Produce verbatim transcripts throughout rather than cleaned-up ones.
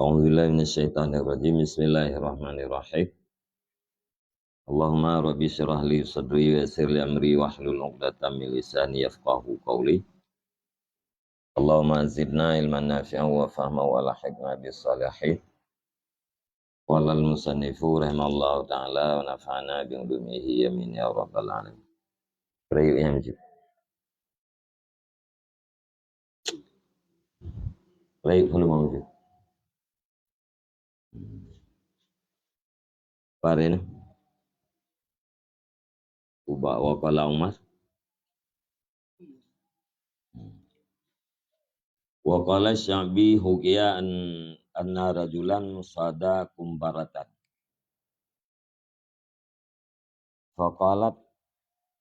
أعوذ بالله من الشيطان الرجيم. بسم الله الرحمن الرحيم. اللهم رب اشرح لي صدري ويسر لي أمري واحلل عقدة من لساني يفقهوا قولي. اللهم زدنا علما نافعا وفهما وألحقنا بالصالحين. قال المصنف رحمه الله تعالى ونفعنا بعلومه آمين يا رب العالمين. Baik, ya, lanjut. Baik, belum lanjut. Parin. Ubak wa qala Umar. Wa qala Sya'bi hukiya an, anna rajulan sada kumbaratan. Faqalat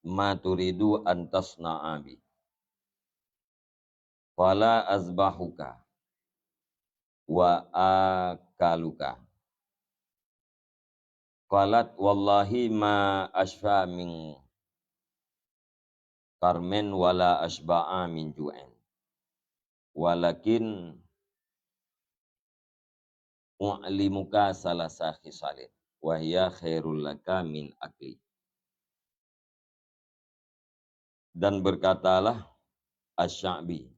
ma turidu an tasna'a bi. Qala azbahuka wa akaluka. Qalat wallahi ma asyfa min karmin wala asyba'a min ju'in. Walakin u'limuka salasa khisalin wa hiya khairul laka min akli. Dan berkatalah Asy-Sya'bi,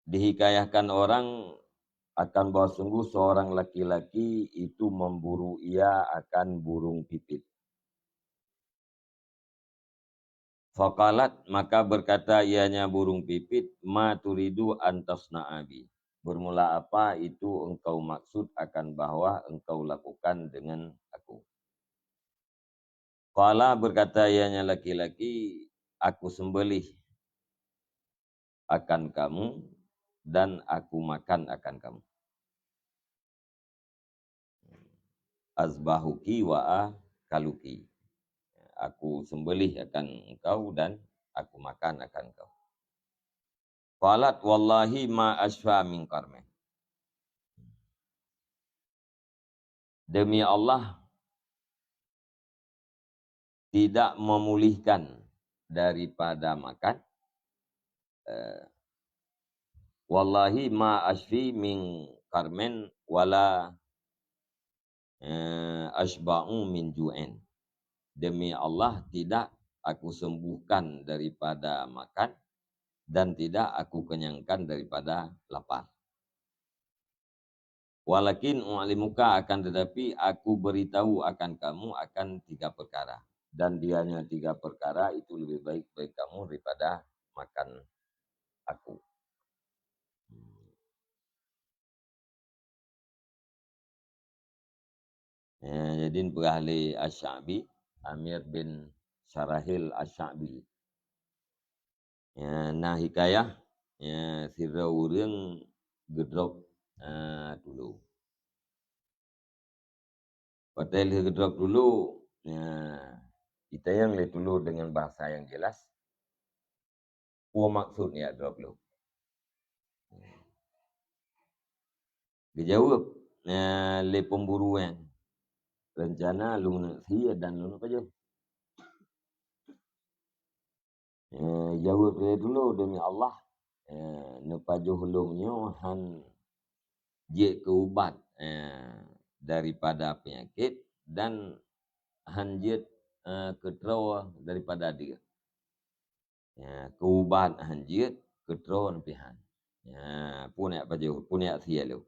dihikayahkan orang akan bahwa sungguh seorang laki-laki itu memburu ia akan burung pipit. Faqalat, maka berkata ianya burung pipit, ma turidu an tasna'a bi. Bermula apa itu engkau maksud akan bahwa engkau lakukan dengan aku? Qala, berkata ianya laki-laki, aku sembelih akan kamu dan aku makan akan kamu. Azbahuki wa akaluki. Aku sembelih akan engkau dan aku makan akan engkau. Qalat wallahi ma asyfa min karmin. Demi Allah, tidak memulihkan daripada makan. Eh, wallahi ma asyfi min karmin wala, eh, asyba'u min ju'in. Demi Allah, tidak aku sembuhkan daripada makan dan tidak aku kenyangkan daripada lapar. Walakin u'limuka, akan tetapi aku beritahu akan kamu akan tiga perkara. Dan dianya tiga perkara itu lebih baik bagi kamu daripada makan aku. Ya, jadi peugah lé Asy-Sya'bi, Amir bin Syarahil Asy-Sya'bi. Ya, na hikayah, ya, sidroe ureuëng geudrop, eh, tulô. Watée lheueh geudrop tulô, ya, itanyong lé tulô dengan bahasa yang jelas, peue maksud jak drop lôn? Geujaweueb, eh, lé pemburu nyan, rencana lôn neuk sie dan lôn pajoh. Eh, jaweueb lé tulô, demi Allah, eh, neupajoh lôn nyoe han jeuet keu ubat, eh, daripada peunyakét dan han jeuet, eh, keu droe daripada deuk. Ya, keu ubat han jeuet, keu droe pih han. Ya, peue jak pajoh, peue jak sie lôn.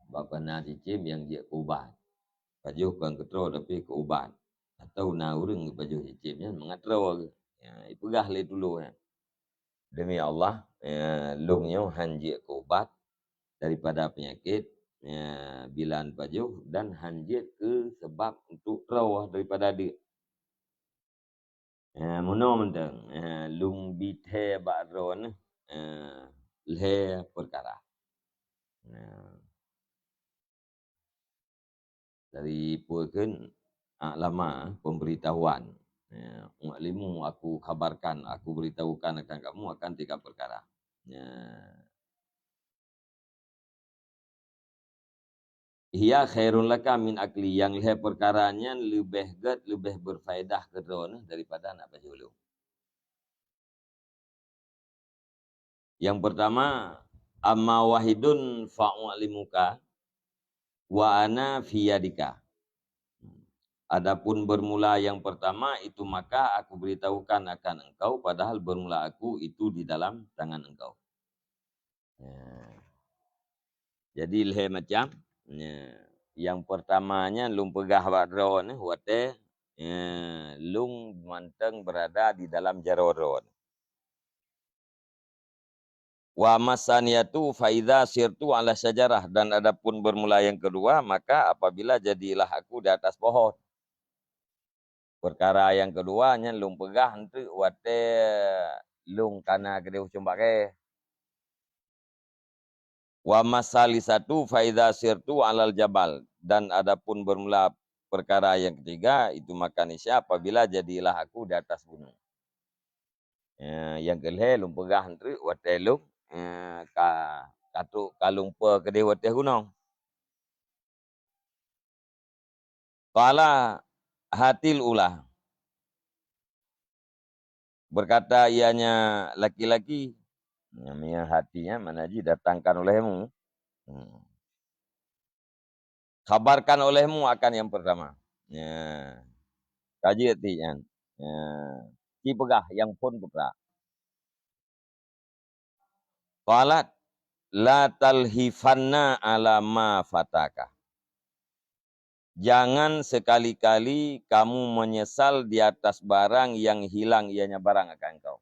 Bah kon na cicém nyang jeuet keu ubat. Pajoh kon keu droe tapi keu ubat. Atau na ureuëng geupajoh cicém nyan mangat droe geuh. Ya, ipeugah lé tulô nyan. Demi Allah, ya, lôn nyoe han jeuet keu ubat daripada peunyakét, ya, bila neupajoh dan han jeuet keu sabab untuk droe daripada deuk. Eh, meunoe mantong, eh, lôn bi thée bak droeneuh, eh, lhée peukara. Nah, dari peue kheun, ah, lama pemberitahuan. Ya, u'limu, aku khabarkan, aku beritahukan akan kamu akan tiga perkara. Ya. Hiya khairun laka min akli, nyang lhée peukara nyan leubeh gét, leubeh berfaedah keu droeneuh daripada neupajoh lôn. Yang pertama, "Amma wahidun fa'u'limuka wa ana fi yadika." Adapun bermula yang pertama itu, maka aku beritahukan akan engkau, padahal bermula aku itu di dalam tangan engkau. Ya. Jadi lhèe macam. Ya. Yang pertama nyan lôn peugah bak droeneuh watèe, ya, lôn mantong berada di dalam jaroe droeneuh. "Wa amma tsaniyatu fa idza sirtu 'ala syajarah," dan adapun bermula yang kedua, maka apabila jadilah aku di atas pohon. Peukara nyang keudua nyan lôn peugah eunteuk watèe lôn kana keudeh u Ceumbak Kayèe. "Wa amma tsalisatu fa idza sirtu 'alal jabal," dan adapun bermula peukara nyang keutiga, itu maka niscaya apabila jadilah aku di atas gunong. Eh, nyang keulhèe lôn peugah eunteuk watèe lôn, eh, ka, ka trok ka lôn peue keudeh watèe gunong. Qala hatil ula. Berkata ianya laki-laki, nyang mia hati nyan makna jih datangkan olehmu. Hmm. Khabarkan olehmu akan yang pertama. Ya. Ka jeuet ti nyan. Ya. Ci peugah nyang phôn putra. Qalat, "La talhifanna 'ala ma fataka." Jangan sekali-kali kamu menyesal di atas barang yang hilang ianya barang akan engkau.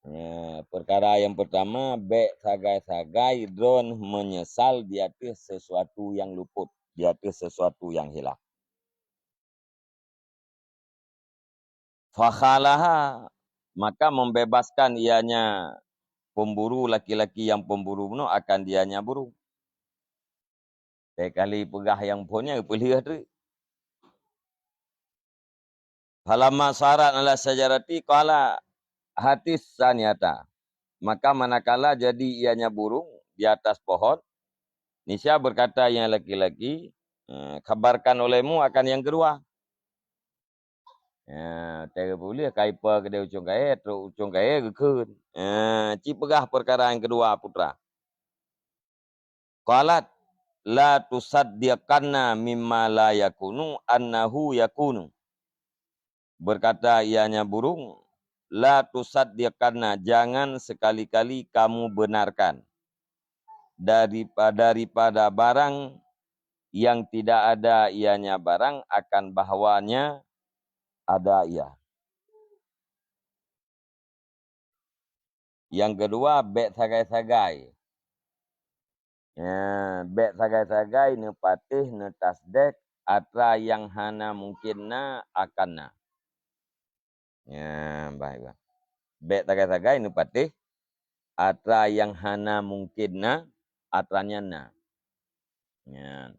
Ya, peukara nyang peurtama, bèk sagai-sagai droen menyesal di ateueh sesuatu nyang luput, di ateueh sesuatu nyang hilang. Fakhalaha, maka membebaskan ianya pemburu laki-laki nyang pemburu bunoe akan dianya burung. Teuh kali peugah nyang phôn nyan geupeulheueh treuk. Falamma sarat 'ala syajarati qala hatis saniyata. Maka manakala jadi ianya burung di atas pohon, niscaya berkata nyang laki-laki, eh, "Khabarkan olehmu akan nyang keudua." Ya, teuh geupeulheueh ka ipeue keudeh u Cong Kayèe, trok u Cong Kayèe geukheun. Ya, ci peugah peukara nyang keudua putra. Qalat, "La tusaddiqanna mimma la yakunu annahu yakunu." Berkata ianya burung, "La tusaddiqanna, jangan sekali-kali kamu benarkan daripa-, daripada barang yang tidak ada ianya barang akan bahwanya ada ia." Nyang keudua, bèk sagai-sagai. Ya, bèk sagai-sagai neupatéh, neutasdék atra nyang hana mungken na akan na. Ya, baik, baik. Bèk sagai-sagai neupatéh atra nyang hana mungken na, atra nyan na. Nyan.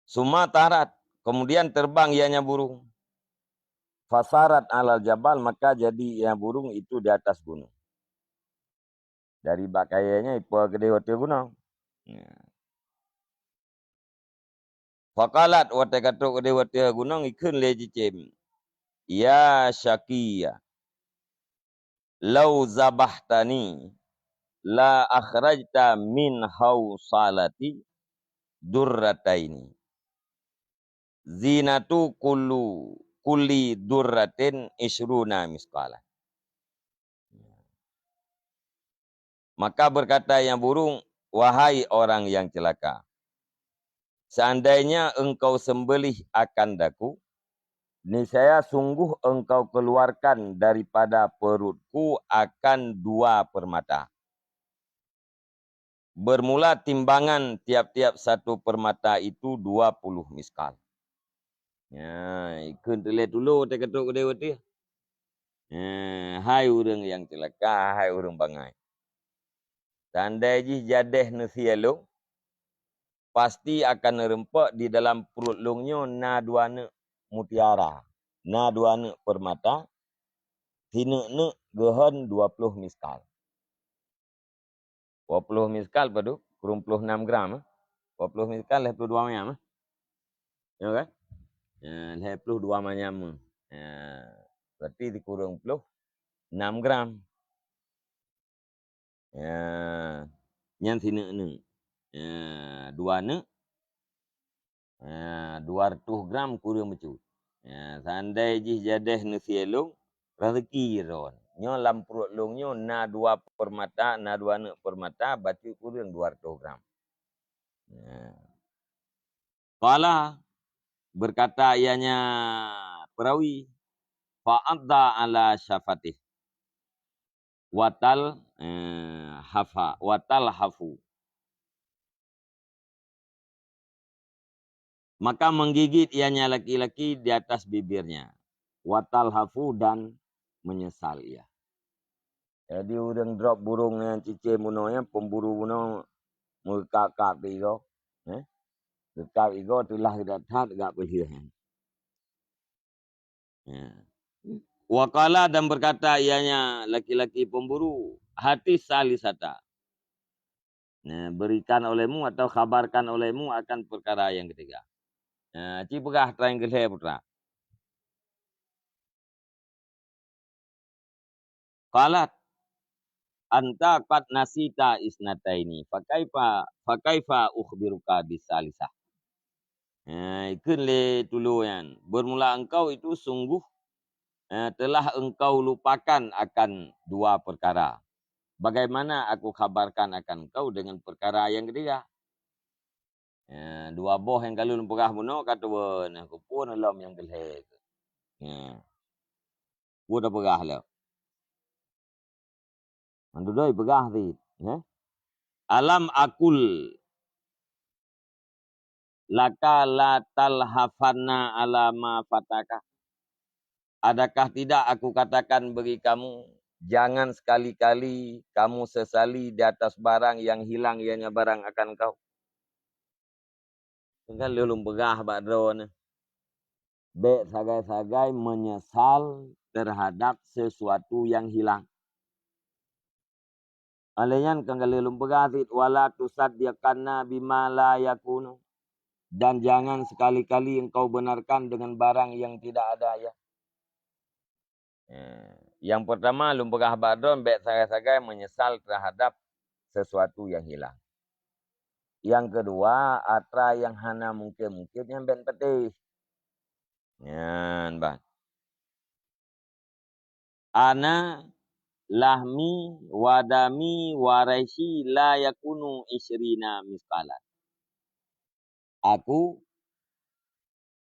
Summa tarat, kemudian terbang ianya burung. Fasarat 'alal jabal, maka jadi ianya burung itu di atas gunong. Dari bak kayèe nyan ipeue keudeh u ateueh gunong. Ya. Faqalat, watèe ka trok keudeh u ateueh gunong, ikheun lé cicém, "Ya syaqiyya, lau zabahtani la akhrajta min hausalati durrataini. Zinatu kullu, kulli durratin 'ishruna misqala." Maka berkata nyang burung, "Wahai orang yang celaka, seandainya engkau sembelih akan daku, niscaya sungguh engkau keluarkan daripada perutku akan dua permata. Bermula timbangan tiap-tiap satu permata itu dua puluh miskal." Nyan, ikheun teuh lé tulô teuh ka trok keudeh u ateueh. Nyan, hai ureueng nyang ceulaka, hai ureueng bangai. Tandai jih jadèh neusie lôn, pasti akan neureumpok di dalam pruet lôn nyoe na dua neuk mutiara, na dua neuk peurmata, sineuk-neuk geuhon dua ploh miskal. Dua ploh miskal padub? Kureueng ploh nam gram, eh. Dua ploh miskal lhèe ploh dua manyam, eh. Ya kan? Ya, lhèe ploh dua manyam, eh. Ya. Berarti sikureueng ploh nam gram. Ya, nyan sineuk-neuk. Ya, dua neuk. Ya, dua ratus gram kureueng bacut. Ya, seandai jih jadeh neusielong, rezeki droe. Nyoe lam pruet lôn nyoe na dua permata, na dua neuk permata, bacut kureueng dua ratus gram. Ya. Qala, berkata ianya perawi, "Fa'adda ala syafatih, watal, eh, hafa, watal hafu." Maka menggigit ianya laki-laki di atas bibirnya, watal hafu, dan menyesal ia. Jadi ureuëng drop burung nyang cicém bunoe nyan, pemburu bunoe meukab-kab igoe, eh? Geukab igoe teulah geudat that gak peulheueh nyan. Ya. Wa qala, dan berkata ianya laki-laki pemburu, "Hati salisata." Nah, berikan olehmu atau khabarkan olehmu akan perkara yang ketiga. Nah, ci peugah atra nyang keulhèe putra. Qalat, "Anta qad nasita isnataini, fakaifa, fakaifa ukhbiruka bisalisah?" Eh, ikheun lé tulo nyan, "Bermula engkau itu sungguh, eh, telah engkau lupakan akan dua perkara. Bagaimana aku khabarkan akan engkau dengan perkara yang ketiga?" Eh, dua boh nyang ka lôn peugah bunoe ka tuwo, nah, keupeue lom nyang keulhèe. Ya. Peue tapeugah lom? Mandudoi peugah cit, ya. "Alam akul laka la talhafanna ala ma fataka?" Adakah tidak aku katakan bagi kamu, jangan sekali-kali kamu sesali di atas barang yang hilang ianya barang akan kau? Kan lôn peugah bak droeneuh, bék sagai-sagai menyesal terhadap sesuatu yang hilang. Alèh nyan kan ka lheueh lôn peugah cit, "Wala tusaddiqanna bima la yakunu." Dan jangan sekali-kali engkau benarkan dengan barang yang tidak ada, ya. Eh, yang pertama, lôn peugah bak droen, bék sagai-sagai menyesal terhadap sesuatu yang hilang. Yang kedua, atra yang hana mungkin-mungkin nyan bék patéh. Nyan ban. "Ana lahmi wa dami wa raisi la yakunu isyrina misqalan." Aku,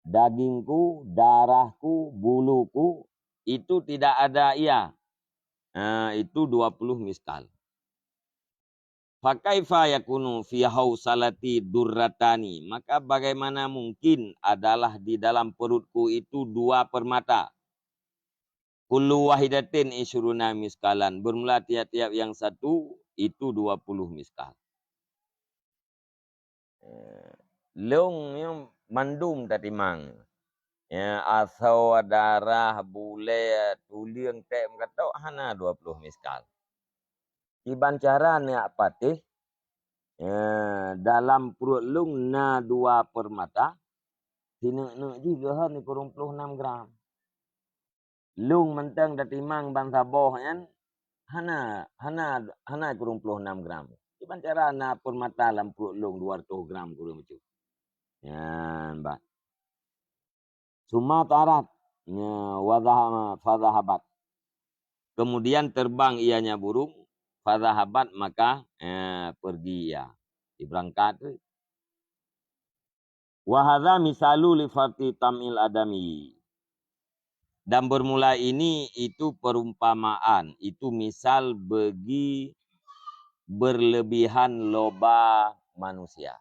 dagingku, darahku, buluku, itu tidak ada ia, eh, itu dua puluh miskal. "Fakaifa yakunu fi hausalati durratani?" Maka bagaimana mungkin adalah di dalam perutku itu dua permata? "Kullu wahidatin isyruna miskalan." Bermula tiap-tiap yang satu itu dua puluh miskal. Eh, lôn nyoe mandum tatimang. Ya, asoe, darah, bulée, tuleueng, tém, katok hana dua puluh miskal. Kiban cara neujak patéh, ya, dalam pruet lôn na dua permata, sineuk-neuk jih geuhon sikureueng ploh nam gram. Lôn mantong tatimang ban saboh nyan hana, hana, hana kureueng ploh nam gram. Kiban cara na permata lam pruet lôn dua ratus gram kureueng bacut. Nyan ban. Summa tarat, nya, wa dhahama, fa dhahabat. Kemudian terbang ianya burung, fa dhahabat, maka, eh, pergi ia. Diberangkat tu. "Wa hadza misalu li farti tam'il adami." Dan bermula ini itu perumpamaan, itu misal bagi berlebihan loba manusia.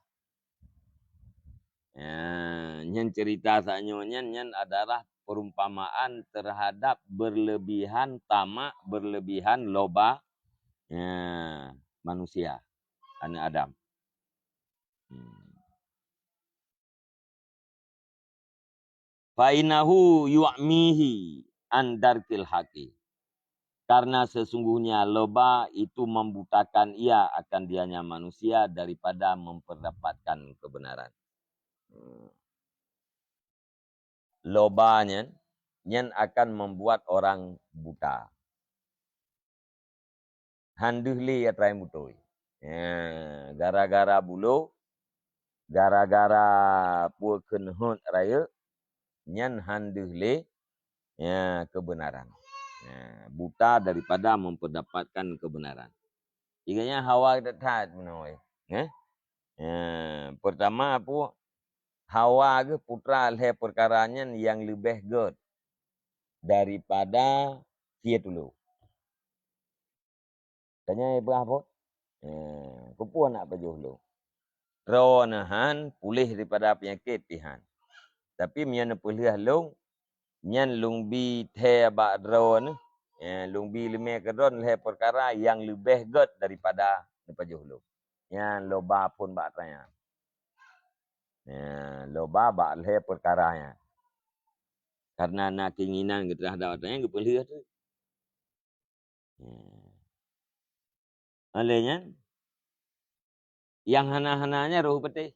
Ya, nyan cerita saat nyoe nyan, nyan adalah perumpamaan terhadap berlebihan tamak, berlebihan loba, ya, manusia, aneuk Adam. Hmm. "Fa innahu yu'mihi an darkil haqi." Karena sesungguhnya loba itu membutakan ia akan dianya manusia daripada memperdapatkan kebenaran. Hmm. Loba nyan, nyan akan membuat orang buta. Han deuh lé atra nyang beutôi. Ya, gara-gara bulo, gara-gara peue kheun hot rayeuk, nyan han deuh lé, ya, kebenaran. Ya, buta daripada memperdapatkan kebenaran. Ingat nyan hawa that-that meunoe, eh? Ya, pertama peue? Hawa geuh putra lhée peukara nyan nyang leubeh gét daripada sie tulo. Tanya ibu apa? Eh, keupeue nak pajoh lôn? Droeneuh han puléh daripada peunyakét pih han. Tapi meunyoe neupeulheueh lôn, nyan lôn bi thée bak droeneuh, eh, lôn bi leumé keu droeneuh lhée peukara nyang leubeh gét daripada neupajoh lôn. Nyan loba phon bak atra nyan. Ya, loba bak lhée peukara nyan. Karena na keinginan geuh terhadap atra nyan geupeulheueh tu. Ya. Oleh nyan, nyang hana-hana nyan roh peutéh.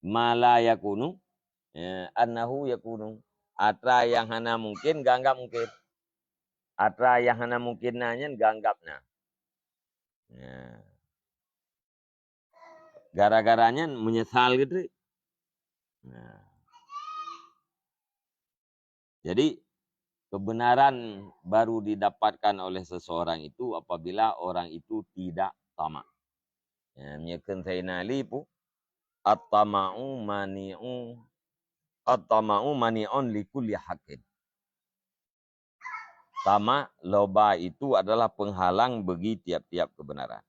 Ma la yakunu, ya, annahu yakunu. Atra nyang hana mungkin, geuanggap mungkin. Atra nyang hana mungkin na nyan, geuanggap na. Ya. Gara-gara nyan meunyeusal geuh teuk. Nah. Jadi, kebenaran baru didapatkan oleh seseorang itu apabila orang itu tidak tamak. Ya, meunyoe kheun Sayyidina Ali peue, "At-tama'u mani'u, at-tama'u mani'un li kulli haqqin." Tamak, loba itu adalah penghalang bagi tiap-tiap kebenaran.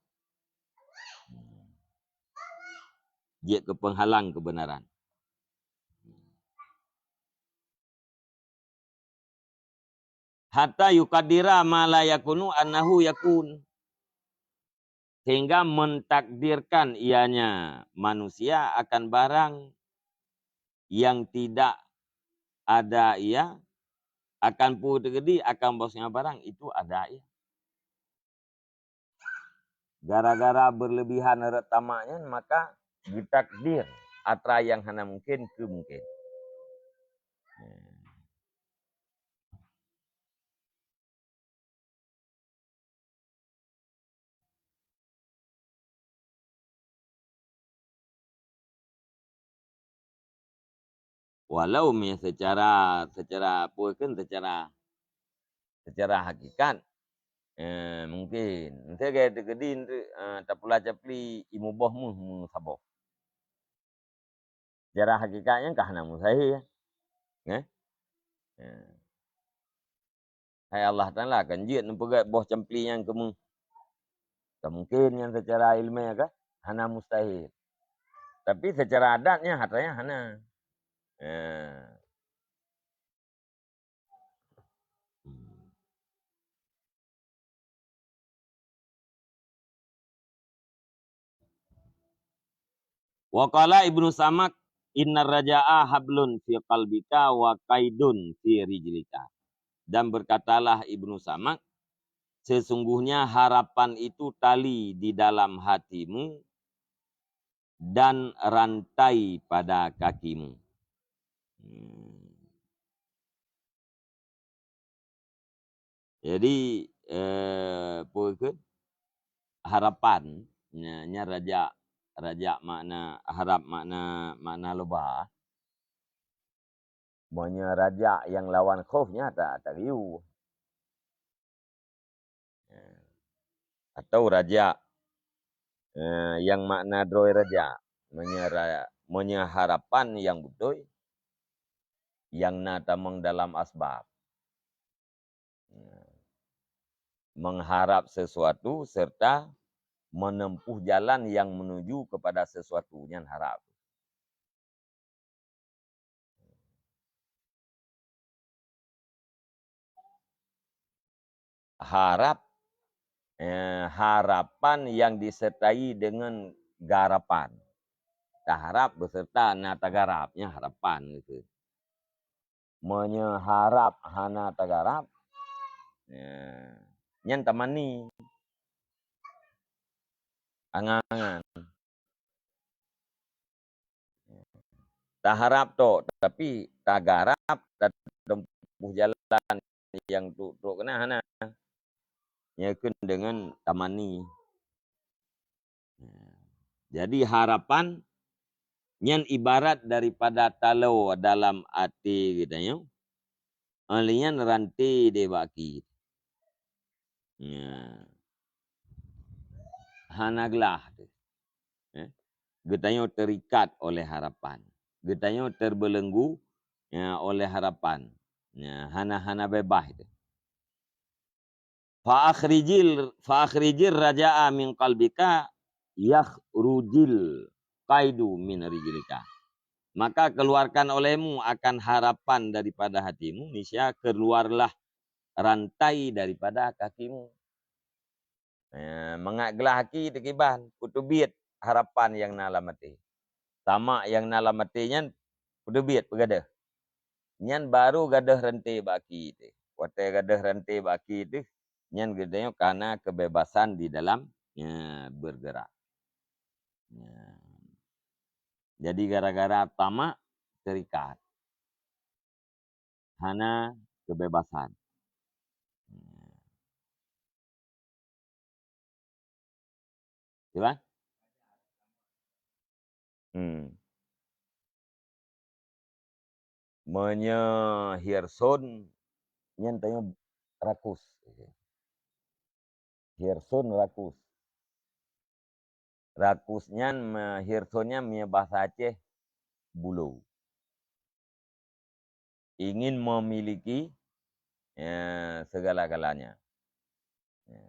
Jeuet keu penghalang kebenaran. Hatta yuqaddira ma la yakunu annahu yakun. Sehingga mentakdirkan ianya manusia akan barang yang tidak ada ia, akan peue teukeudi akan bahwasanya barang itu ada ia. Gara-gara berlebihan rot tamak nyan, maka geutakdir atra nyang hana mungkin keu mungkin. Walau mi secara, secara apa kan, secara, secara hakikat, eh, mungkin. Entah gaya teukeudi, eh, tapula capli imu boh mu, mu saboh. Secara hakikat nyan ka hana mustahil. Eh? Ya. Hai Allah Taala kan jeuet neupeugét boh campli nyan keu mu. Ka mungkin nyan secara ilmiah kan hana mustahil. Tapi secara adat nyan hata nyan hana. Ya. Wa qala Ibnu Samak, "Innar raja'a hablun fi qalbika wa qaidun fi rijlika." Dan berkatalah Ibnu Samak, "Sesungguhnya harapan itu tali di dalam hatimu dan rantai pada kakimu." Hmm. Jadi, eh, peue kheun? Harapan, nya, nya raja, raja makna harap, makna, makna loba. Meunyoe raja nyang lawan khof nyan ta-, tariu. Ya. Atau raja, eh, nyang makna droe raja. Meunyoe ra-, meunyoe harapan nyang beutôi, nyang na tamong dalam asbab. Ya. Mengharap sesuatu serta menempuh jalan yang menuju kepada sesuatu, nyan harap. Harap, eh, harapan yang disertai dengan garapan. Taharap beserta na tagarap, nyan harapan gitu. Meunyoe harap hana tagarap, eh, nyan tamani. Angan-angan. Taharab tok, tapi tagarab, tatempuh jalan nyang trok-trok keunan hana. Nyan keuh deungon tamani. Jadi harapan nyan ibarat daripada taloe dalam até geutanyoe, óh lheueh nyan ranté di bak aki. Nya. Hana glah teuh. Eh? Geutanyoe terikat oleh harapan. Geutanyoe terbelenggu, ya, oleh harapan. Ya, hana, hana bebas teuh. Fa akhrijil, fa akhrijir raja'a min qalbika yakhrujil qaidu min rijlika. Maka keluarkan olehmu akan harapan daripada hatimu, niscaya keluarlah rantai daripada kakimu. Eh, mangat glah aki teukiban, peuteubiet harapan nyang na lam até. Tamak nyang na lam até nyan peuteubiet, peugadôh. Nyan baru gadôh ranté bak aki teuh. Watée gadôh ranté bak aki teuh, nyan geutanyoe kana kebebasan di dalam, ya, bergerak. Ya. Jadi gara-gara tamak terikat. Hana kebebasan. Kiban? Hmm. Meunyoe hirsun, nyan tanyoe rakus. Hirsun rakus. Rakus nyan, me-, hirsun nyan meunyoe bahasa Aceh, bulo. Ingin memiliki, ya, segala-galanya. Ya.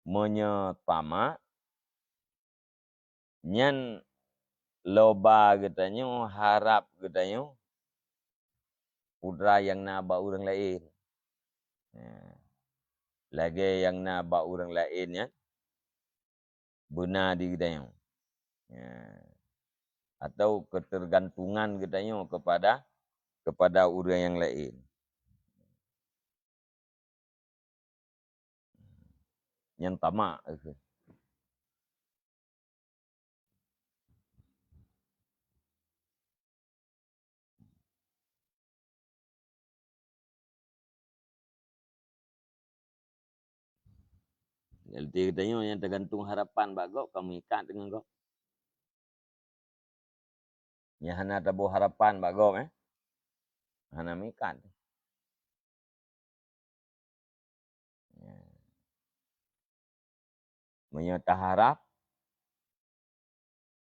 Meunyoe tamak, nyan loba geutanyoe, harab geutanyoe, putra nyang na bak ureuëng laén. Ya. Lagée nyang na bak ureuëng laén nyan, beuna di geutanyoe. Ya. Atau ketergantungan geutanyoe kepada, kepada ureuëng nyang laén. Nyan tamak. Jadi geutanyoe nyang teugantung harapan bak gob, ka meuikat deungon gob. Nyang hana taboh harapan bak gob, eh, hana meuikat. Ya. Meunyoe taharab,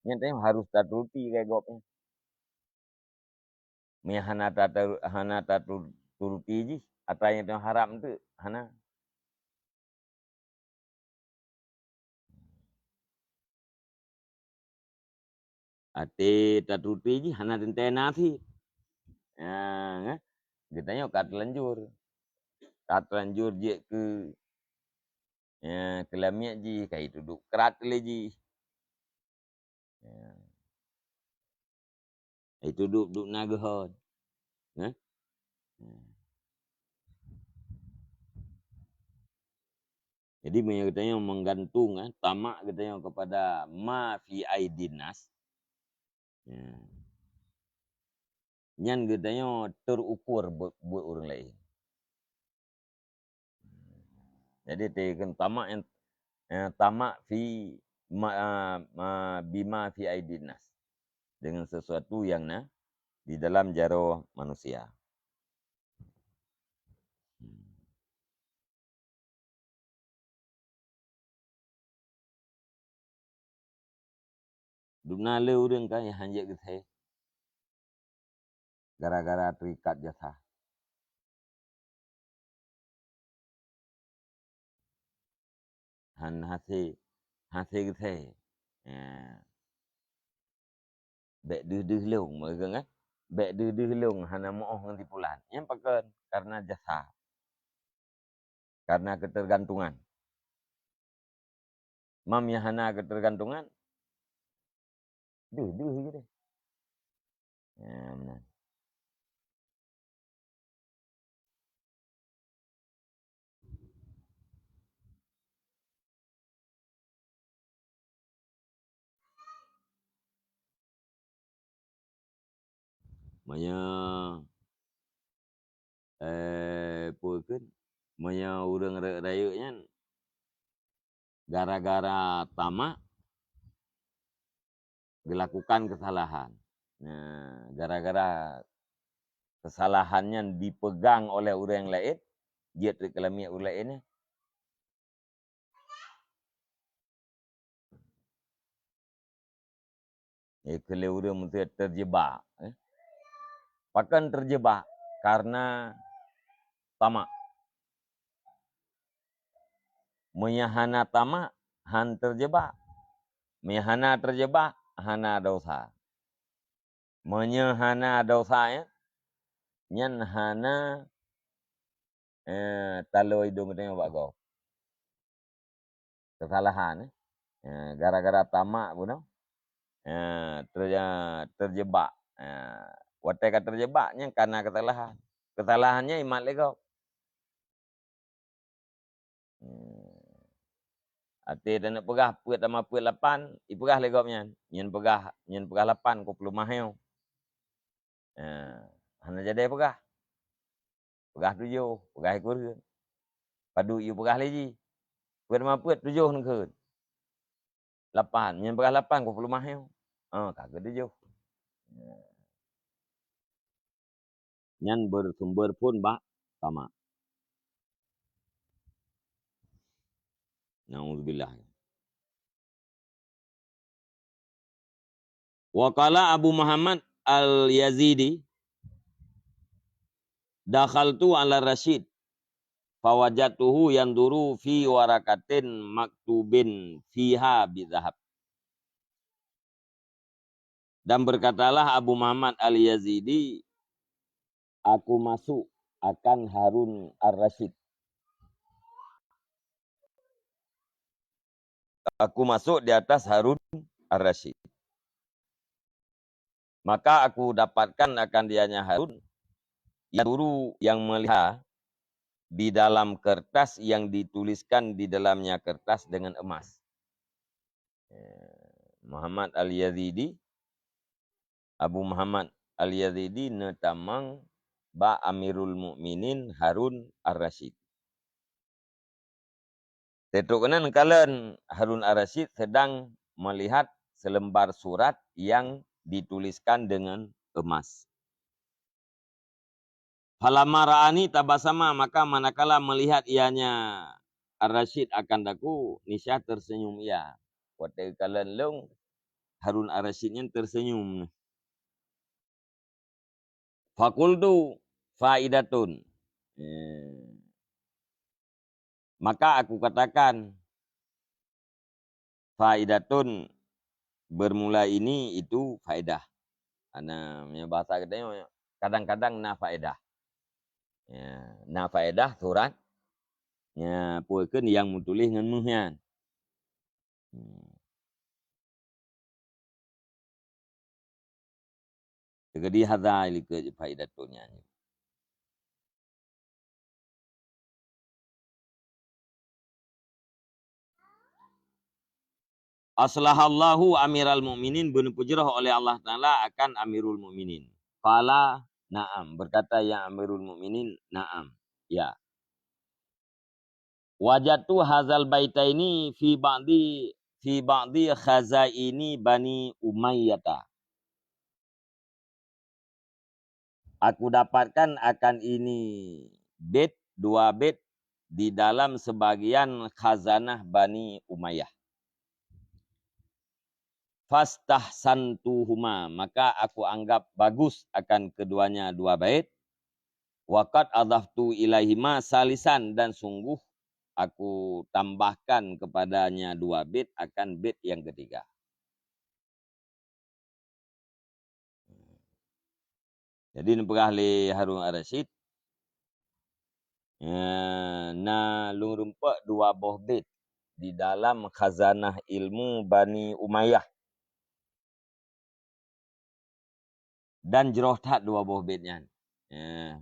nyan teuh harôh taturuti keu gob nyan. Meunyoe hana tatu-, hana taturuti jih, atra nyang teuh harab teuk, hana. Até taturuti jih hana teuntée na cit. Nah, geutanyoe ka teulanjur. Ka teulanjur jeuet keu, ya, keu lamiet jih, ka jitudok krat lé jih. Ya. Itu dup-dup na geuhon. Nah. Jadi meunyoe geutanyoe menggantung, eh, tamak geutanyoe kepada ma fi aidin nas, ya, nyan geutanyoe terukur buet, buet ureuëng laén. Jadi, tamak nyang, eh, tamak fi ma, ah, ma, bima fi aidin nas, dengan sesuatu yang na di dalam jaroe manusia. Dum na le ureuëng kan nyang hanjeuet geuthée gara-gara terikat jasa. Han hase, hase geuthée. Ya. Bék deuh-deuh lông, meukeunong, eh? Bék deuh-deuh lông hana meuoh ngon sipulan. Nyang pakon? Karena jasa. Karena ketergantungan. Mam nyang hana ketergantungan, deuh-deuh gitu. Ya, benar. Meunyoe, eh, peue kheun? Meunyoe ureuëng rayeuk-rayeuk nyan gara-gara tamak geulakukan keusalahan. Nah, gara-gara keusalahan nyan dipegang oleh ureuëng laén, jeuet rot keu lamiet ureuëng laén nyan. Eh, keu lé ureuëng meusé teurjeubak, eh. Pakon teurjeubak? Karena tamak. Meunyoe hana tamak, han teurjeubak. Meunyoe hana teurjeubak, hana desya. Meunyoe hana desya, ya, nyan hana, eh, talo idong geutanyoe bak gob. Keusalahan, eh. Eh, gara-gara tamak bunoe, eh, ter-, terjebak. Eh, watée ka terjebak, nyan kana keusalahan. Keusalahan nyan imat lé gob. Hmm. Até taneuk peugah peuet tamah peuet lapan, ipeugah lé gob nyan. Nyan peugah, nyan peugah lapan, ku peuleumah nyoe. Ha, hana jadi peugah. Peugah tujoh, peugah ikureueng. Padub yue peugah lé jih. Peuet tamah peuet, tujoh neukheun. Lapan, nyan peugah lapan, ku peuleumah nyoe. Ha, ka keuh tujoh. Nyan beusumber phon bak tamak. Nauzubillah. Wa qala Abu Muhammad Al-Yazidi, "Dakhaltu ala Rasyid, fawajadtuhu yanzuru fi waraqatin maktubin fiha bizahab." Dan berkatalah Abu Muhammad Al-Yazidi, "Aku masuk akan Harun Ar-Rasyid." Aku masuk di atas Harun Ar-Rasyid. Maka aku dapatkan akan dianya Harun, yanzuru, yang melihat, di dalam kertas yang dituliskan di dalamnya kertas dengan emas. Eh, Muhammad Al-Yazidi, Abu Muhammad Al-Yazidi neutamong bak Amirul Mukminin Harun Ar-Rasyid. Teutrok keunan kalon Harun Ar-Rasyid sedang melihat selembar surat yang dituliskan dengan emas. "Falamma ra'ani tabasama," maka manakala melihat ianya Ar-Rasyid akan daku, nisya tersenyum ia. Watée kalon lôn, Harun Ar-Rasyid nyan tersenyum. "Fakultu faidatun." Eh. Maka aku katakan, "Faidatun, bermula ini itu faedah." Ana, meunyoe bahasa geutanyoe, kadang-kadang na faedah. Ya, na faedah surat, ya, peue kheun nyang meutuléh ngon méuh nyan. Hmm. Jadi hadza likot faidatun nyan. "Aslahallahu Amiral Mukminin," beuneupeujroh oleh Allah Taala akan Amirul Mukminin. Qala, "Na'am," berkata yang Amirul Mukminin, "Na'am, ya." "Wajadtu hazal baitaini fi ba'di, fi ba'di khazaini Bani Umayyata." Aku dapatkan akan ini bait, dua bait di dalam sebagian khazanah Bani Umayyah. "Fastahsantuhuma," maka aku anggap bagus akan keduanya dua bait. "Wa qad adhaftu ilaihima salisan," dan sungguh aku tambahkan kepadanya dua bait akan bait yang ketiga. Jadi neupeugah lé Harun Ar-Rasyid, eh, na lôn rumpok dua boh bait di dalam khazanah ilmu Bani Umayyah. Dan jroh that dua boh bait nyan. Eh.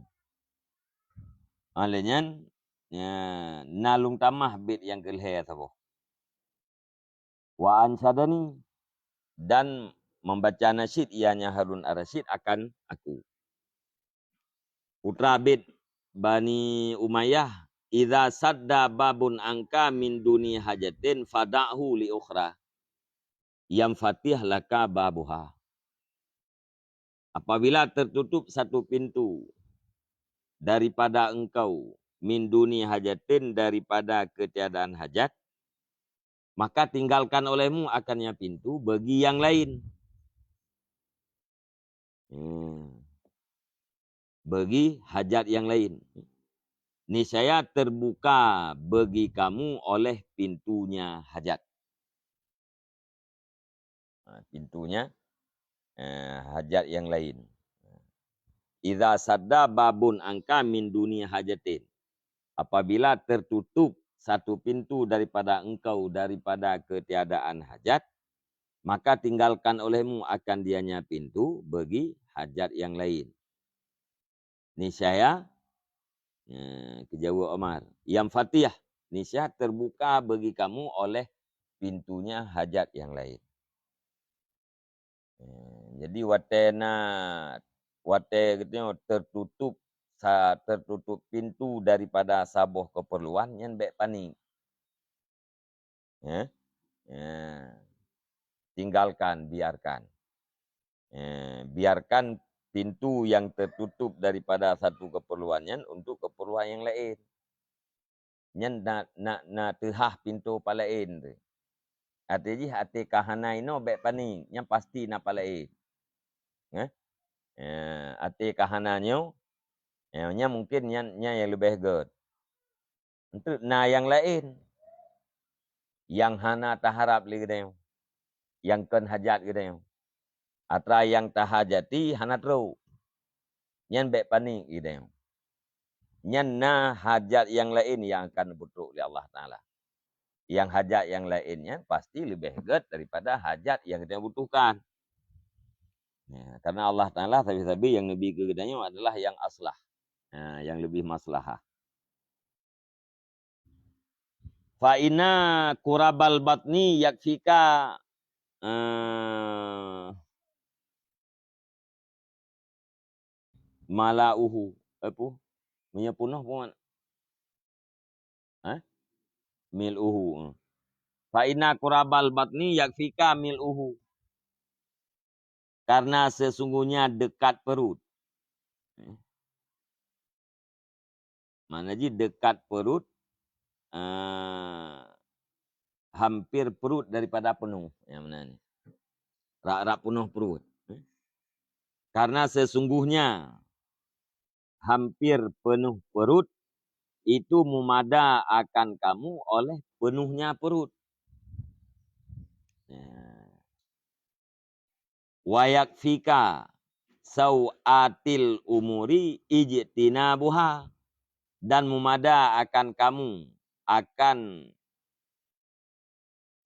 Oleh nyan, eh, na lôn tamah bait nyang keu lhèe saboh. "Wa ansyadani," dan membaca nasyid ianya Harun Ar-Rasyid akan aku. Putra Abid Bani Umayyah, "Idza sadda babun anka min duni hajatin fada'hu li ukhra, yanfatih laka babuha." Apabila tertutup satu pintu daripada engkau, min duni hajatin, daripada ketiadaan hajat, maka tinggalkan olehmu akannya pintu bagi yang lain. Hmm. Bagi hajat yang lain. Niscaya terbuka bagi kamu oleh pintunya hajat. Ha, pintunya, eh, hajat yang lain. "Idza sadda babun anka min duni hajatin." Apabila tertutup satu pintu daripada engkau daripada ketiadaan hajat, maka tinggalkan olehmu akan dianya pintu bagi hajat yang lain. Niscaya, eh, geujaweueb Umar, "Yanfatih, niscaya terbuka bagi kamu oleh pintunya hajat yang lain." Eh, jadi watée na, watée geutanyoe tertutup sa-, tertutup pintu daripada saboh keperluan, nyan bék panik. Ya. Ya. Tinggalkan, biarkan. Ya, biarkan pintu yang tertutup daripada satu keperluan nyan untuk keperluan yang lain. Nyan na, na, na teuhah pintu palaén tu. Até jih até ka hana inoe bék panik, nyan pasti na palaén. Ya. Ya, até ka hana nyoe, ya, nyan mungkin nyan, nyan yang leubeh gét. Enteuk na nyang laén nyang hana taharab lé geutanyoe, nyang kon hajat geutanyoe. Atra nyang tahajati hana trok, nyan bék panik geutanyoe. Nyan na hajat nyang laén nyang akan beutrok lé Allah Taala. Nyang hajat nyang laén nyan pasti leubeh gét daripada hajat nyang geutanyoe butuhkan. Ya, karena Allah Taala sabe-sabe nyang neubi keu geutanyoe adalah nyang aslah. Ha, nyang leubeh maslahah. "Fa inna qurabal batni yakfika, eh, mala'uhu." Eh, pu-, meunyoe punoh puan. Eh? Mil'uhu. Eh. "Fa inna qurabal batni yakfika mil'uhu." Karena sesungguhnya dekat perut. Eh. Makna jih dekat perut, eh, hampir perut daripada penuh. Nyang meunan nyoe. Rab-rab peunoh perut. Karena sesungguhnya hampir penuh perut itu meumada akan kamu oleh penuhnya perut. Ya. "Wa yakfika sau'atil umuri ijtinabuha," dan meumada akan kamu, akan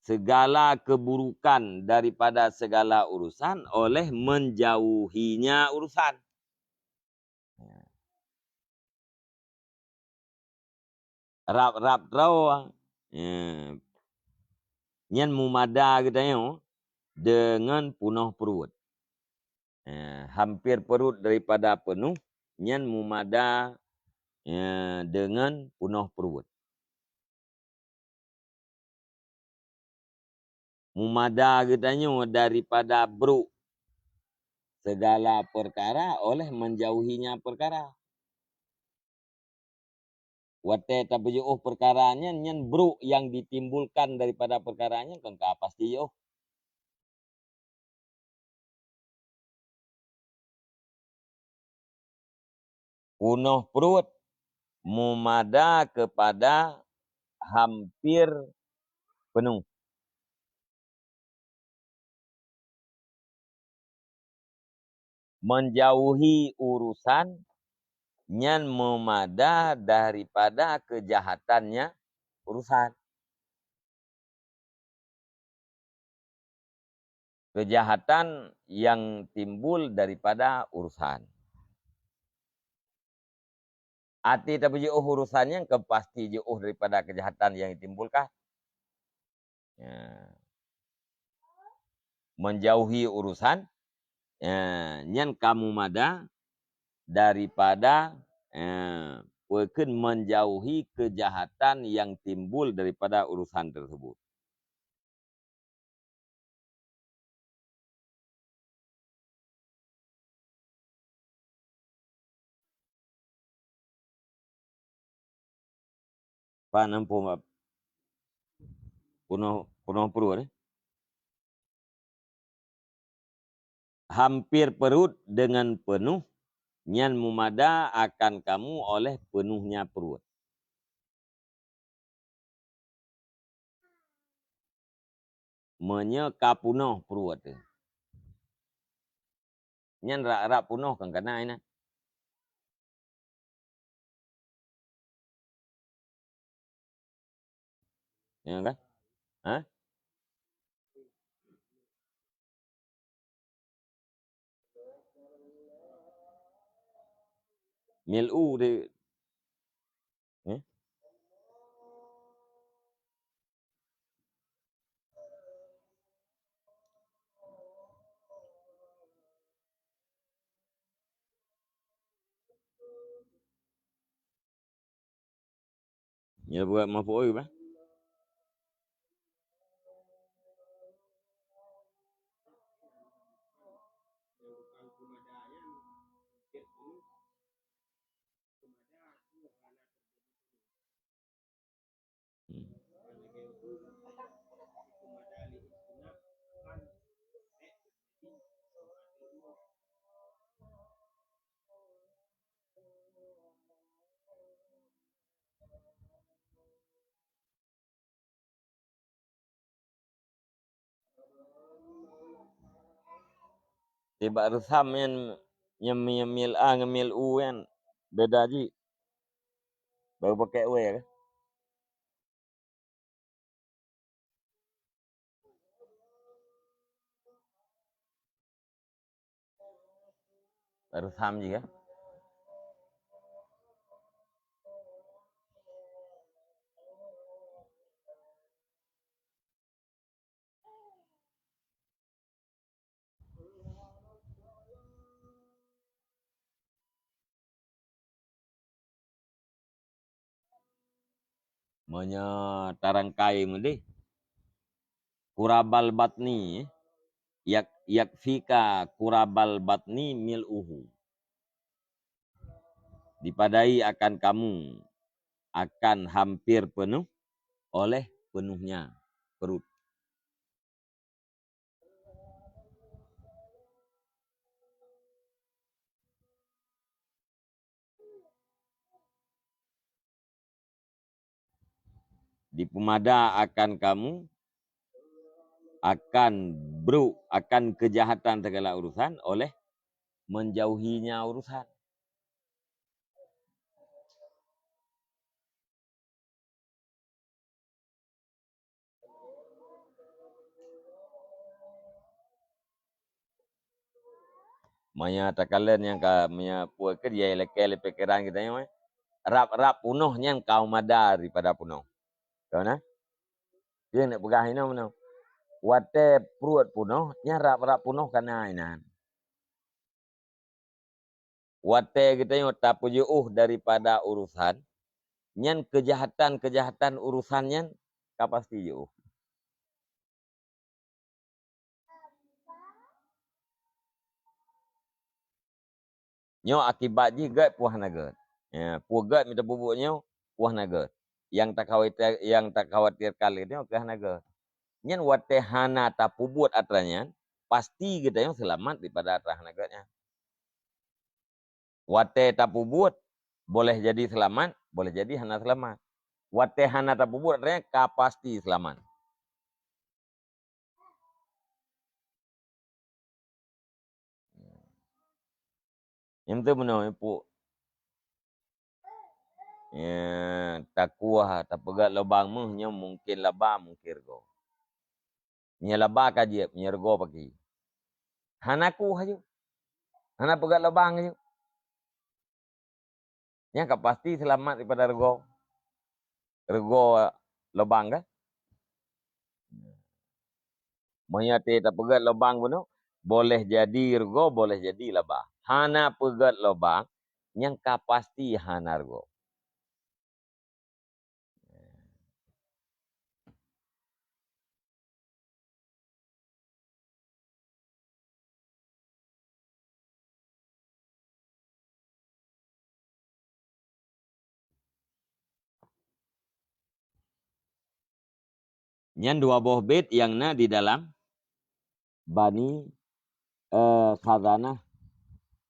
segala keburukan daripada segala urusan oleh menjauhinya urusan. Rab-rab droe, ya, nyan meumada geutanyoe deungon peunoh pruet. Ya, hampir perut daripada penuh, nyan meumada, ya, deungon peunoh pruet. Meumada geutanyoe daripada brok segala perkara oleh menjauhinya perkara. Watée tapeujiôh perkara nyan, nyan brok nyang ditimbulkan daripada perkara nyan kon ka pasti jiôh. Peunoh pruet meumada keupada hampir penuh. Menjauhi urusan nyan meumada daripada keujahatannya urusan. Keujahatan nyang timbul daripada urusan. Até tapeujiôh urusan nyan ka pasti jiôh daripada keujahatan nyang jitimbulkan. Ya. Menjauhi urusan, ya, nyan ka meumada, daripada eh, peue kheun, menjauhi kejahatan yang timbul daripada urusan tersebut. Pan ampôn, peunoh, peunoh pruet, eh? Hampir perut dengan penuh, nyan mumada akan kamu oleh penuhnya perut. Meunyoe ka peunoh pruet teuh, nyan rab-rab peunoh kan kana inan. Ya kan? Ha? Mil'u di, eh? Nyoe buet maf'ul bah. Hmm. Nibak reusam nyan, nyan mi-, mi'la ngon mi'lu nyan beda jih. Baru pakai we kan? Reusam jih kan? Meunyoe tarangkai meudeh, qurabal batni, yak-, yakfika qurabal batni mil'uhu. Dipadai akan kamu, akan hampir penuh oleh penuhnya perut. Dipeumada akan kamu, akan brok, akan keujahatan segala urusan oleh menjauhinya urusan. Maya takalon nyang ka, maya peue keu jai lakée lé pikeran geutanyoe, eh? Rab-rab punoh nyan ka mada daripada punoh. Ka na? Pieng nak peugah inoe meunoe. Watée pruet punoh, nyan rab-rab punoh ka na inan. Watée geutanyoe tapeujiôh daripada urusan, nyan keujahatan-keujahatan urusan nyan ka pasti jiôh. Nyoe akibat jih gét peue hana gét. Ya, peue gét mita peubuet nyoe, peue hana gét. Nyang takhawatir-, nyang takhawatirkan lé nyoe keu hana gét. Nyan watée hana tapeubuet atra nyan, pasti geutanyoe seulamat daripada atra hana gét nyan. Watée tapeubuet, boleh jadi seulamat, boleh jadi hana seulamat. Watée hana tapeubuet, artinya ka pasti seulamat. Nyang teuh meunoe, Puk. Ya, takuah, tapeugét lubang méuh nyoe mungken laba, mungken reugoe. Meunyoe laba ka jieb, meunyoe reugoe paki. Hana kuah aju. Hana peugét lubang aju. Nyan ka pasti seulamat daripada reugoe. Reugoe lubang kan? Meunyoe teuh tapeugét lubang bunoe, boleh jadi reugoe, boleh jadi laba. Hana peugét lubang, nyang ka pasti hana rugoe. Nyan dua boh bait nyang na di dalam Bani, eh, Khazanah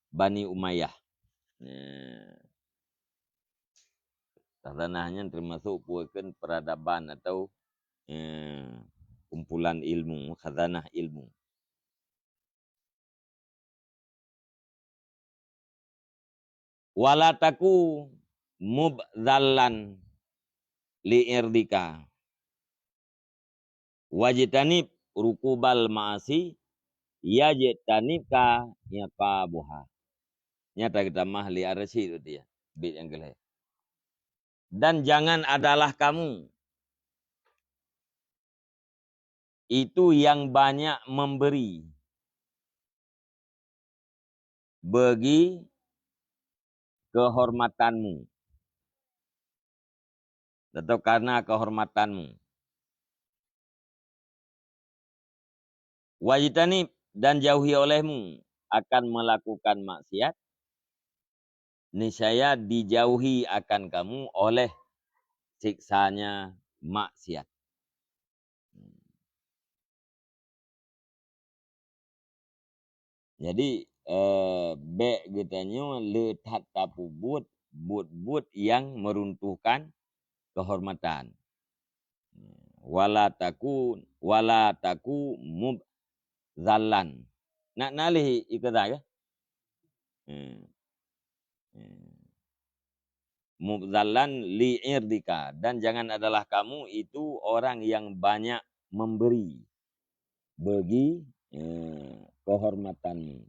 Bani Umayyah. Nah, khazanah nyan teumasok peue kheun peradaban atau, eh, kumpulan ilmu, khazanah ilmu. "Wala taku mubdhallan li irdika. Wajtanib rukubal ma'asi, yajtanibka iqabuha." Nyata geutamah lé Ar-Rasyid dia, bait nyang keu lhèe. Dan jangan adalah kamu itu yang banyak memberi bagi kehormatanmu, atau karena kehormatanmu. Wajtanib, dan jauhi olehmu akan melakukan maksiat, niscaya dijauhi akan kamu oleh siksanya maksiat. Jadi, eh, bèk geutanyoe le that tapeubuet buet-buet nyang meuruntuhkan kehormatan. Wala taku, wala taku mubdhallan. Nak nalih ikeudah ke? Hmm. Hmm. Mubdhallan li irdika, dan jangan adalah kamu itu orang yang banyak memberi bagi, eh, kehormatanmu.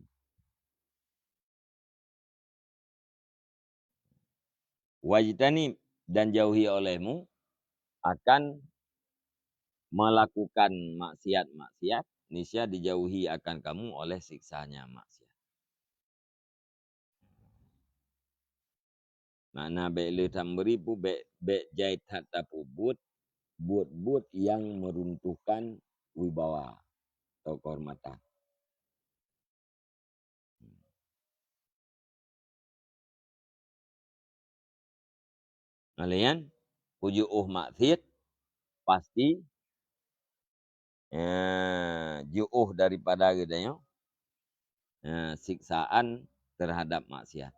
Wajtanib, dan jauhi olehmu akan melakukan maksiat-maksiat, niscaya dijauhi akan kamu oleh siksanya maksiat. Makna bèk le that memberi pu, bèk, bèk jai that tapeubuet buet-buet nyang meuruntuhkan wibawa atau kehormatan. Nah, lé nyan, keu jiôh maksiat, pasti, eh, jiôh daripada geutanyoe, eh, siksaan terhadap maksiat.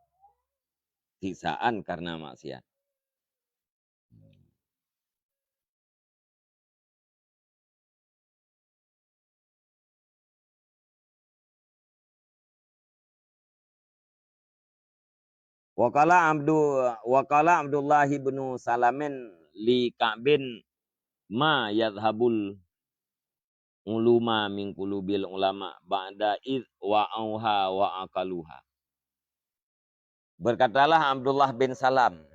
Siksaan karena maksiat. Wa qala Abdu-, wa qala Abdullah ibnu Salamin li Ka'bin, "Ma yadhhabul uluma min qulubil ulama ba'da idh wa'auha wa aqaluha." Berkatalah Abdullah bin Salam,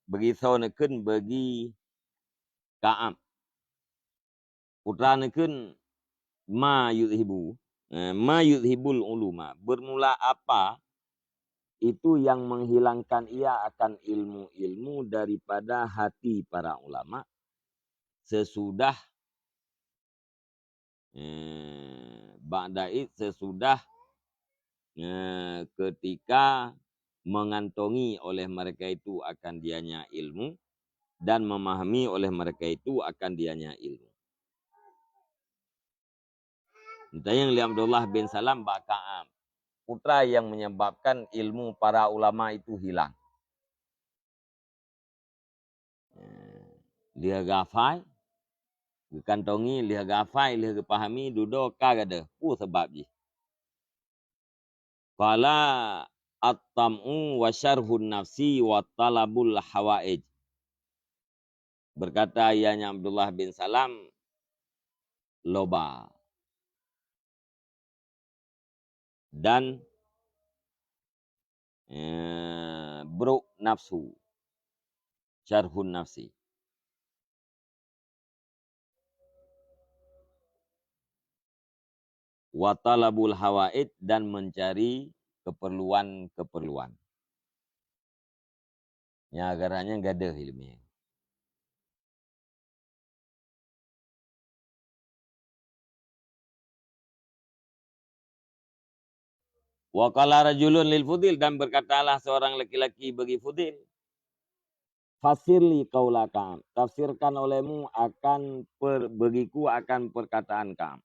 beugisoe neukheun bagi Ka'ab, putra neukheun, "Ma yudhibu, eh, ma yudhibul uluma, bermula apa itu yang menghilangkan ia akan ilmu-ilmu daripada hati para ulama sesudah, eh, ba'da id, sesudah, eh, ketika mengantongi oleh mereka itu akan dianya ilmu dan memahami oleh mereka itu akan dianya ilmu." Tanyong lé Abdullah bin Salam bak Ka'ab, putra yang menyebabkan ilmu para ulama itu hilang. Eh, lheueh geuhafai, geukantongi, lheueh geuhafai, lheueh geupahami, dudoe ka gadôh. Peue sabab jih? Qala, "At-tam'u wa syarhun nafsi wa talabul hawaij." Berkata ianya Abdullah bin Salam, loba dan, eh, brok nafsu, syarhun nafsi. Wa talabul hawaid, dan mencari keperluan-keperluan. Nyan gara nyan gadôh ileumèe. Wa qala rajulun lil Fudil, dan berkatalah seorang laki-laki bagi Fudil, "Fassir li qaula Ka'ab, tafsirkan olehmu akan per-, bagiku akan perkataan Ka'ab."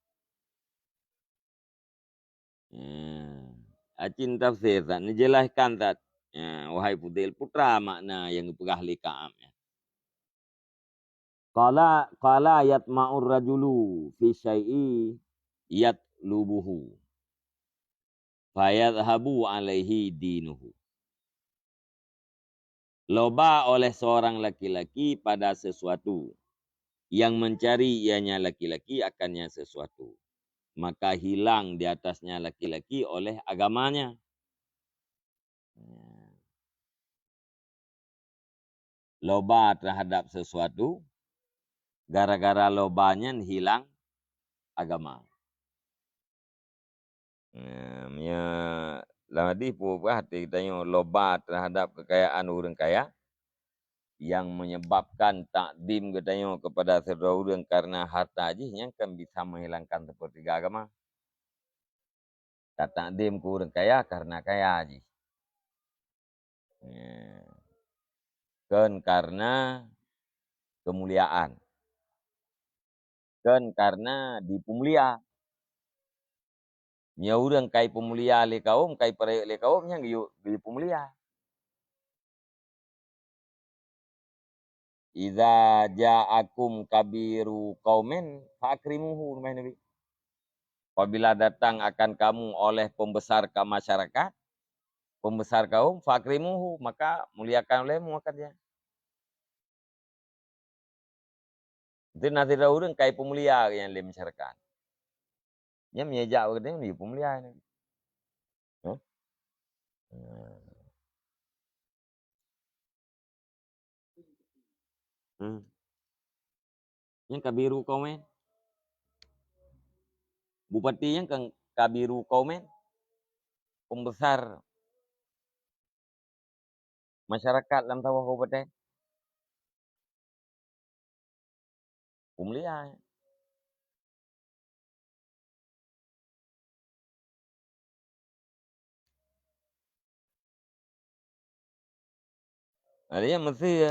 Hmm. Acin tafsir that, neujelaskan that. Ya, wahai Fudil, putra makna nyang geupeugah lé Ka'ab nyan. Qala, qala yatma'ur rajulu fi syai'i yatlubuhu, fayadhhabu alaihi dinuhu. Loba oleh seorang laki-laki pada sesuatu, yang mencari ianya laki-laki akannya sesuatu, maka hilang di atasnya laki-laki oleh agamanya. Ya. Loba terhadap sesuatu, gara-gara loba nyan hilang agama. Nah, meunyoe lam hadis peue peugah, até geutanyoe loba terhadap kekayaan ureuëng kaya, yang menyebabkan takdim geutanyoe kepada sidroe ureuëng karena harta jih, nyan kan bisa menghilangkan sepertiga agama. Tatakdim keu ureuëng kaya karena kaya jih. Ya. Kon karena kemuliaan. Kon karena dipeumulia. Meunyoe ureuëng ka ipeumulia lé kaum, ka ipeurayeuk lé kaum, nyan geuyue-, geupeumulia. "Idza ja'akum kabiru qaumin fa akrimuhu," nyan Nabi. "Apabila datang akan kamu oleh pembesar ka-, masyarakat, pembesar kaum, fa akrimuhu, maka muliakan olehmu akan dia." Itu na sidroe ureuëng ka ipeumulia nyan lé masyarakat. Nyan meunyoe jak bak geutanyoe, nyan peumulia nyan. Hah? Hmm. Nyan kabiru qaumin. Bupati nyan kan kabiru qaumin. Pembesar masyarakat lam saboh kabupaten. Peumulia. Artinya meusti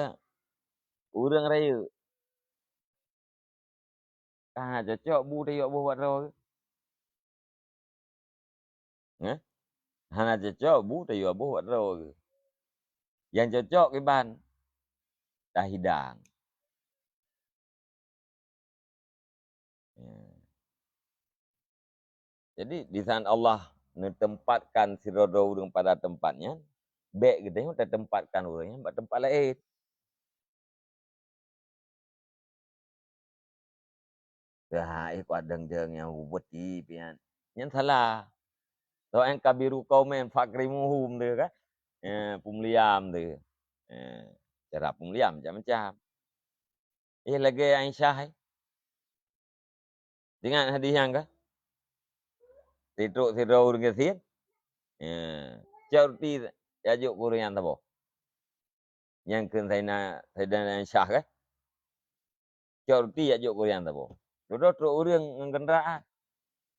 ureuëng rayeuk. Ka hana cocok bu tayue boh bak droe. Heh? Hana cocok bu tayue boh bak droe. Nyang cocok kiban tahidang. Ya. Jadi, di saat Allah neutempatkan sidroe-droe ureuëng pada tempat nyan, bék geutanyoe tatempatkan ureuëng nyan bak teumpat laén. Teuhai kuat deng-deng nyang ubeuti pian. Nyan salah. Soe nyang kabiru qaumin fa akrimuhum tu kan? Eh, peumulia tu. Eh, cara peumulia macam-macam. Eh, lagèe Aisyah, eh. Ingat hadis nyan kah? Sitrok sidroe ureuëng gasien. Ya. Cok ruti, ya jok keu ureuëng nyang saboh. Nyang kheun Saidina, Saidina Aisyah kah? Cok ruti, ya jok keu ureuëng nyang saboh. Dudoe trok ureuëng ngon keundaraan.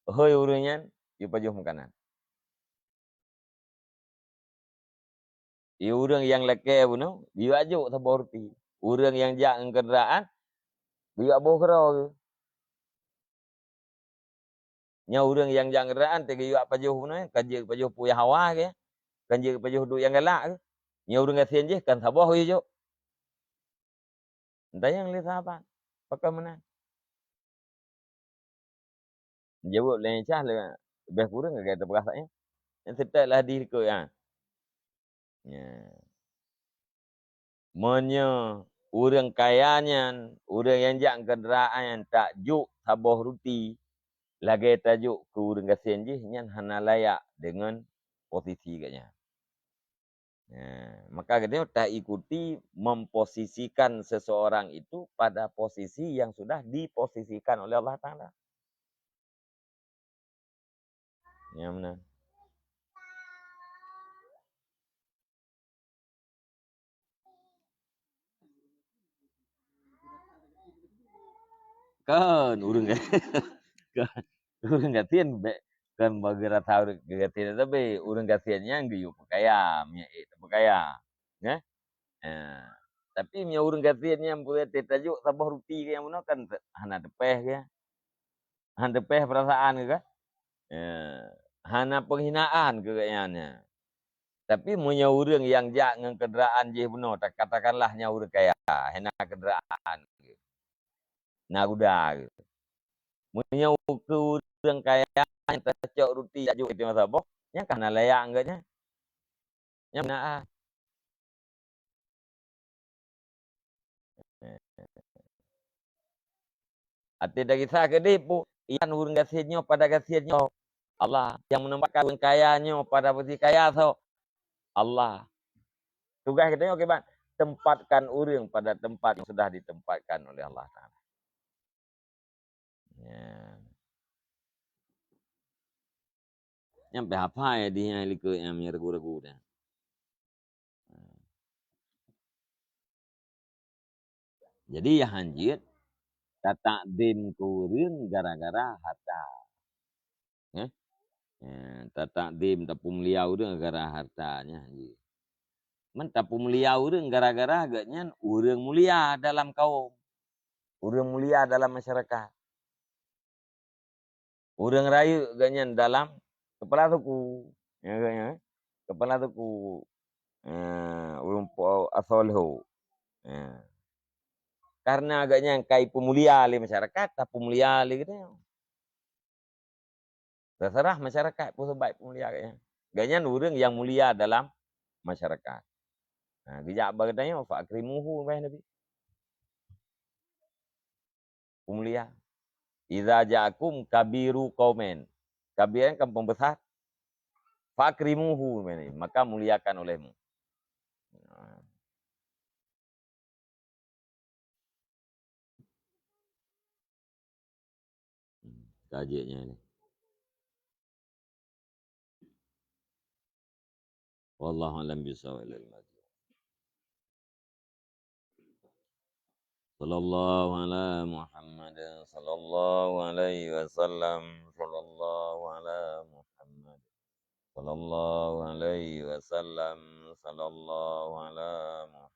Hôi ureuëng nyan, yue pajoh makanan. Di ureuëng nyang lakèe bunoe, geuyue ajok saboh ruti. Ureuëng nyang jak ngon keundaraan, geuyue boh keudroe geuh. Nyoe ureuëng nyang jak ngon keundaraan, teuh geuyue pajoh bunoe, kan jeuet pajoh peue nyang hawa geuh, kan jeuet pajoh duek nyang galak geuh. Nyoe ureuëng gasien jih, kan saboh geuyue jok. Tanyong lé sahabat, "Pakon meunan?" Jaweueb lé Aisyah leubeh kureueng lagèe tapeugah saat nyoe. Nyang seutôt lé hadis likot nyan. Nya. Meunyoe ureuëng kaya nyan, ureuëng nyang jak ngon keundaraan nyan tajok saboh ruti lagèe tajok keu ureuëng gasien jih, nyan hana layak deungon posisi geuh nyan. Nah, maka geutanyoe taikuti memposisikan seseorang itu pada posisi yang sudah diposisikan oleh Allah Taala. Nyang meunan. Kon ureuëng gasien, ureuëng gasien bèk kon bagi rasa ureuëng gasien, tapi ureuëng gasien nyan geuyue peukaya, meunyoe ék teupeukaya. Neh? Eh, tapi meunyoe ureuëng gasien nyan peue tajok saboh ruti keu nyang bunoe kan hana teupèh keu nyan. Hana teupèh peurasaan keu kan? Eh, hana peunghinaan keu gobnyan nyan. Tapi meunyoe ureuëng nyang jak ngon keudraan jih bunoe, ta-, katakanlah nyan ureuëng kaya, hana keudraan, na guda geuh. Meunyoe keu ureuëng kaya nyang tacok ruti tajok di teungoh saboh, nyan ka hana layak ngon gobnyan. Nyan na. Até dari sa keudeh pu, ian ureuëng gasien nyoe pada gasien nyoe. Allah nyang meunempatkan ureuëng kaya nyoe pada posisi kaya soe? Allah. Tugaih geutanyoe kiban, tempatkan ureuëng pada tempat yang sudah ditempatkan oleh Allah Taala. Ya. Nyang pih hafai di nyang likot nyang ragu-ragu dah. Jadi, ya hanjeuet tatakzim keu ureuëng gara-gara harta. Eh? Eh, tatakzim, tapeumulia ureuëng gara-gara harta nyan hanjeuet. Man tapeumulia ureuëng gara-gara gobnyan ureuëng mulia dalam kaum. Ureuëng mulia dalam masyarakat. Ureuëng rayeuk gobnyan dalam kepala suku. Ya, gobnyan, eh? Kepala suku. Eh, ureuëng po asoe leuho. Ya. Karena gobnyan ka ipeumulia lé masyarakat, tapeumulia lé geutanyoe. Terserah masyarakat peue sabab peumulia gobnyan. Gobnyan ureuëng nyang mulia dalam masyarakat. Nah, geujak bak geutanyoe, "Fa akrimuhu," bah Nabi. Peumulia. "Idza ja'akum kabiru qaumin." Kabir kan pembesar. "Fa akrimuhu," maka muliakan olehmu. Hmm, ka jeuet nyan lé. Wallahu a'lam bishawab. Sallallahu ala Muhammad, sallallahu alaihi wasallam, sallallahu ala Muhammad, sallallahu alaihi wasallam, sallallahu ala Muhammad.